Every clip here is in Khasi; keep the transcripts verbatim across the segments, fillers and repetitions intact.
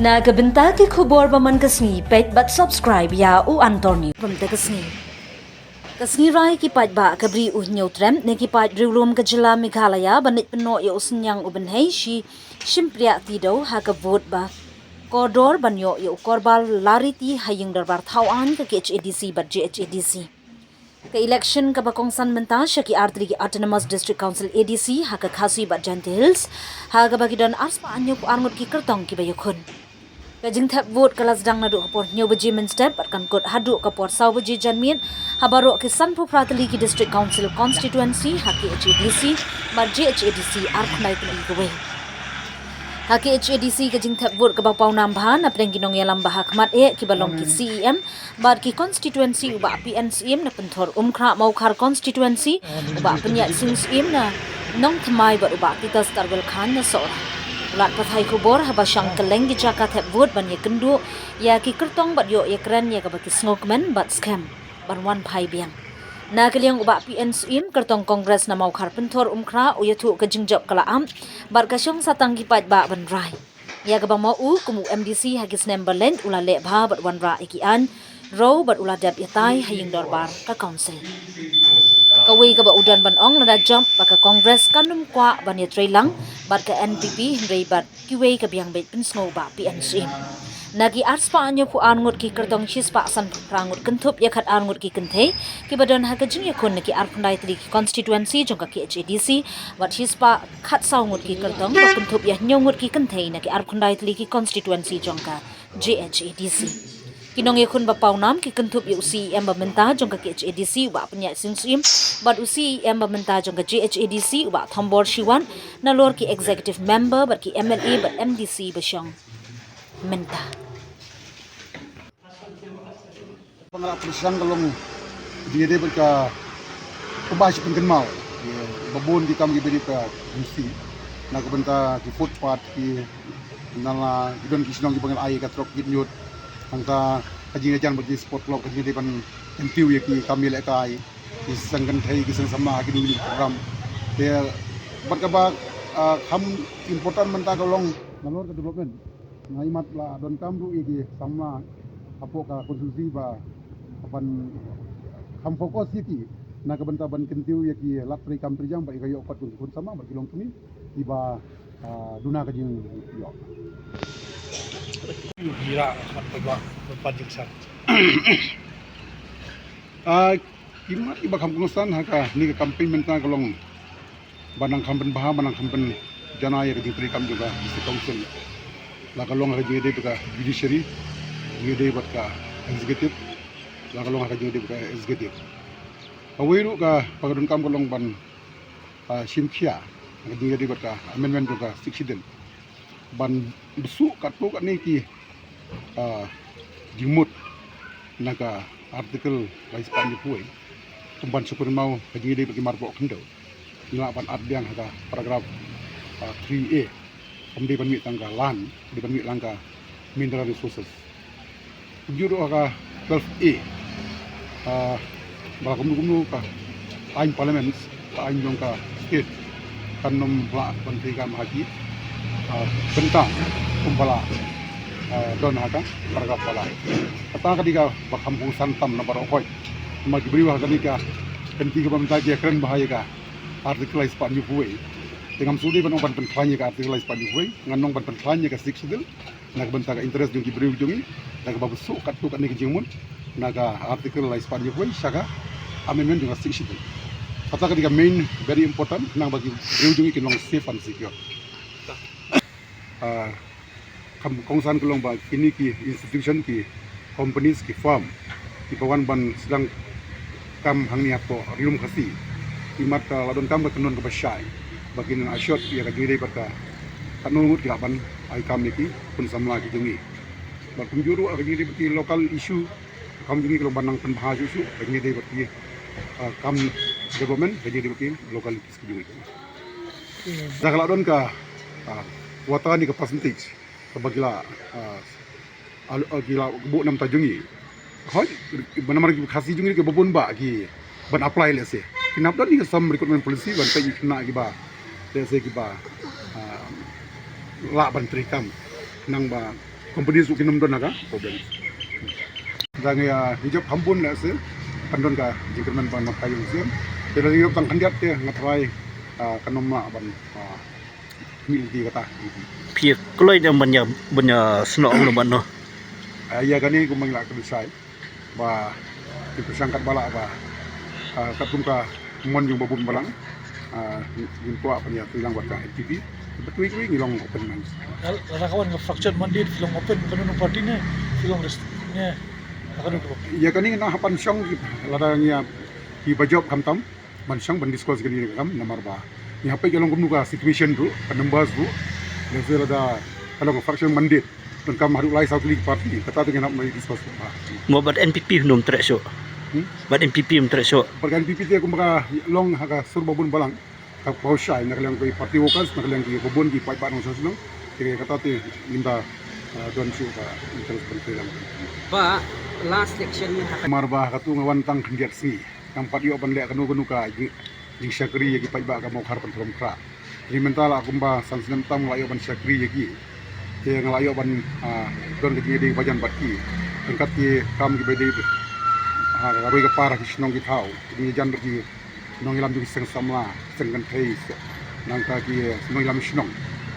Na ka bynta ki khubor ba man ka sngi, peit bad subscribe ïa U Anthony. Bynta ka sngi. Ka sngi rai ki paidbah ka bri u Hynñiewtrep ne ki paid riewlum ka jylla Meghalaya ban leit pynnoh ïa u Synñiang u Bynhei Shi Shympriah Tidew ha ka vote ba kordor ban ïoh ïa u Korbal Lariti ha ïing dorbar thaw aiñ ka K H A D C bad J H A D C. Ka election kaba kongsan mynta sha ki artylli ki Autonomous District Council A D C ha ka Khasi bad Jaintia Hills, ha kaba ki don arspah hynñiewphew ar ngut ki kyrtong kiba ïakhun. Ka jingthep vote ka la sdang naduh ka por hynñiew baje mynstep bad kan kut haduh ka por saw baje janmiet ha baroh ki sanphew phra tylli ki District Council constituency ha K H A D C bad J H A D C arphew khyndai tylli kawei. Ha K H A D C ka jingthep vote kaba pawnam bha na pdeng ki nongïalam ba ha khmat eh kiba long ki C E M bad ki constituency u Bah P N Syiem na Pynthor Umkhrah Mawkhar constituency, u Bah Pynïaid Sing Syiem na Nongthymmai bad u Bah Titus Tarwel Chyne na Sohra. U Lat Pathai Khubor haba shang kylleng ki jaka thep vote ban ïakynduh ïa ki kyrtong bad ïoh ïakren ïa kaba ki sngewkmen bad skhem ban wan phai biang. Na ka liang u Bah P N Syiem, kyrtong Congress na Mawkhar Pynthor Umkhrah, u ïathuh ka jingjop ka la ap bad ka shong satang ki paidbah ban rai. Ïa kaba ma u kum u M D C ha ki snem ba leit u la leh bha bad wanrah ïa ki aiñ rew bad u la dep ïatai ha ïing dorbar ka council. Kawei kaba u don ban ong, lada jop ba ka Congress kan ym kwah ban ïatreilang bad ka N P P, hynrei bad kiwei ka biang beit pynsngew u Bah P N Syiem. Na ki arspah hynñiewphew ar ngut ki kyrtong, shispah sanphew phra ngut kynthup ïa khatar ngut ki kynthei kiba don ha ka jingïakhun na ki arphew khyndai tylli ki constituency jong ka K H A D C bad shispah khatsaw ngut ki kyrtong ba kynthup ïa hynñiew ngut ki kynthei na ki arphew khyndai tylli ki constituency jong ka J H A D C. Ki nongïakhun ba pawnam ki kynthup ïa u C E M ba mynta jong ka K H A D C u Bah Pynïaid Sing Syiem bad u C E M ba mynta jong ka J H A D C u Bah Thombor Shiwat, nalor ki executive member bad ki M L A bad M D C ba shong mynta. Ba nga la pyrshang ka long, ïadei bad ka, kaba shi pynkynmaw ïa ba bun ki kam kiba dei ka M C na ka bynta ki footpath, ki nala, ki don ki shnong kiba ngi la ai ka trok kit ñiut. Hangta ka jingïajan bad ki sport club, ka jingïadei ban kyntiew ïa ki kam ïalehkai, ki seng kynthei, ki seng samla ha kino kino ki program. Te bad kaba, ah, kham important mynta ka long nalor ka development. Nga imat la donkam ruh ïa ki samla hapoh ka konstituensi ba ban kham focus ïa ki na ka bynta ban kyntiew ïa ki lad treikam treijang bad ïa ka ïoh kot jong ki khun samla bad ki longkmie kiba, ah, duna ka jingïoh. Ïa, mat ba ba ban jingsan. Ah, ki mat kiba kham kongsan ha kane ka campaign mynta ka long ba nang kham pynbha, ba nang kham pynjanai ïa ka jingtreikam jong ka District Council. La ka long ha ka jingïadei bad ka judiciary, jingïadei bad ka executive, la ka long ha ka jingïadei bad ka executive. Kawei ruh kaba ka donkam ka long ban, ah, shim khia ha ka jingïadei bad ka amendment jong ka Sixth Schedule. Ban bsuh katto katne ki, ah, jingmut na ka Article lai spah hynñiewphew wei, kum ban shu kynmaw ka jingïadei bad ki marpoh khyndew. Ngi lah ban add biang ha ka paragraph, ah, three A. Kam dei ban mih tang ka land, dei ban mih lang ka mineral resources. Kumjuh ruh ha ka twelve A, ah, ba la kumno kumno ka aiñ parliament, ka aiñ jong ka state, kan ym lah ban treikam ha ki, ah, bynta kumba la, ah, don ha ka paragraph ba lai. Kata ka dei kaba kham kongsan tam na baroh khoit. Namar ki briew ha kane ka kynti kaba mynta ki ïakren bha ïa ka Article lai spah hynñiewphew wei. Te ngam sngewdei ban ong ban pynkhlaiñ ïa ka Article lai spah hynñiewphew wei, ngan ong ban pynkhlaiñ ïa ka Sixth Schedule na ka bynta ka interest jong ki briew jong ngi, na kaba bsuh katto katne ka jingmut na ka Article lai spah hynñiewphew wei sha ka amendment jong ka Sixth Schedule. Kata ka dei ka main, very important, khnang ba ki briew jong ngi kin long safe and secure. Ah, kham kongsan ka long ba kine ki institution, ki companies, ki firm kiba wan ban sdang kam hangne hapoh Ri Lum Khasi, imat ka la donkam ka kynhun kaba shai ba kin assured ïa ka jingïadei bad ka katno ngut ki lah ban ai kam ïa ki khun samla ki jong ngi. Bad kumjuh ruh ka jingïadei bad ki local issue, kam jong ngi ka long ban nang pynbha shuh shuh ka jingïadei bad ki, ah, kam development, ka jingïadei bad ki local issues ki jong ngi. Da ka la don ka, ah, water ne ka percentage kaba ki la, ah, al-, ah, ki la buh na bynta jong ngi. Hooid, namar ki Khasi jong ngi kiba bun bah ki ban apply lehse. Ki nang don ne ka some recruitment policy ban peit ïa ki khynnah kiba lehse kiba, ah, lah ban treikam. Khnang ba Company ruh kin ym don ha ka problem. Dang ïa, ngi jop kham bun lehse, kan don ka jingkyrmen ban mat ka ïung sien. Te lada ïoh tang khyndiat te nga tharai, ah, kan ym lah ban, ah, mih lynti kata. Phi kloi ne ban ïa, ban ïa snoh ong ban noh. Ah, ïa kane kumba ngi la kren shai ba ki pyrshang katba lah ba, ah, katkum ka mon jong ba bun balang, ah, ngin kwah ban ïatreilang bad ka N P P. Ba twi twi ngi long open mind. Lada ka wan ka fracture mandate phi long open, kano kano party ne phi long rest ne, kano kano. Ïa kane ngi nang hap ban shong ki, lada ngi ïa ki ba jop khamtam ban shong ban discuss kane ka kam, namar ba ngi hap peit ka long kumno ka situation ruh, ka numbers ruh. Lehse lada ka long ka fracture mandate, donkam haduh lai saw tylli ki party, kata te ngi hap ban discuss ba. Mo bad N P P hynum treh shuh. Hmm? Bad N P P ym treh shuh. Bad ka N P P te kumba ka long ha ka sur ba bun balang. Ka paw shai na ka liang ki party workers, na ka liang ki ba bun ki paidbah nongshong shnong. Te kata te ngim da, ah, don shuh ka interest ban treilang. Ba last election ne ha ka. Namar ba katu nga wan tang khyndiat sngi. Ngam pat ïoh ban leh kano kano ka jing, jingshakri ïa ki paidbah ka Mawkhar Pyntrop Khra. Te mynta la kumba san snem tam nga la ïoh ban shakri ïa ki. Te nga la ïoh ban, ah, don ka jingïadei ba jan bad ki. Ryngkat ki kam kiba dei, ah, ka roi ka par ki shnong ki thaw. Ki jan bad ki nongïalam jong ki seng samla, seng kynthei, nangta ki nongïalam shnong,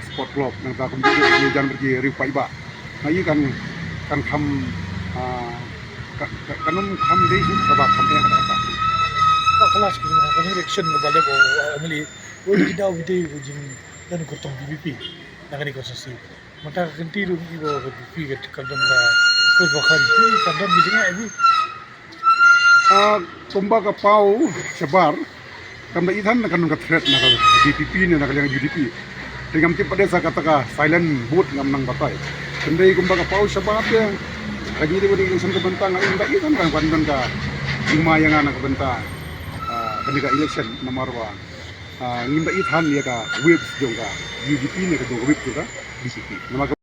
sport club, nangta kumjuh ki jan bad ki riew paidbah. Nga i kan, kan kham, ah, ka, ka, kan ym kham dei shuh kaba kham eh kata kata. Ka klas ki shnong, ka election kaba leh o, o, M L A. Oi, ki daw ki dei ka jingdon kyrtong V P P na kane ka constituency. Mynta ka kynti ruh ngi ba ka V P P ka, ka don ka pur ba khan, ka don ki jingeh ki. Ah, kumba ka paw shabar, kam da i than na ka don ka threat na ka V P P ne na ka liang U D P. Te ngam tip pat de sa kata ka silent vote ngam nang batai. Hynrei kumba ka paw shabar te, ka jingïadei bad election ka bynta nga i ngam da i than ka ban don ka jingma ïa nga na ka bynta, ah, kane ka election namar ba, ah, ngim da i than ïa ka whip jong ka U D P ne ka jong ka whip jong ka V P P. Namar ka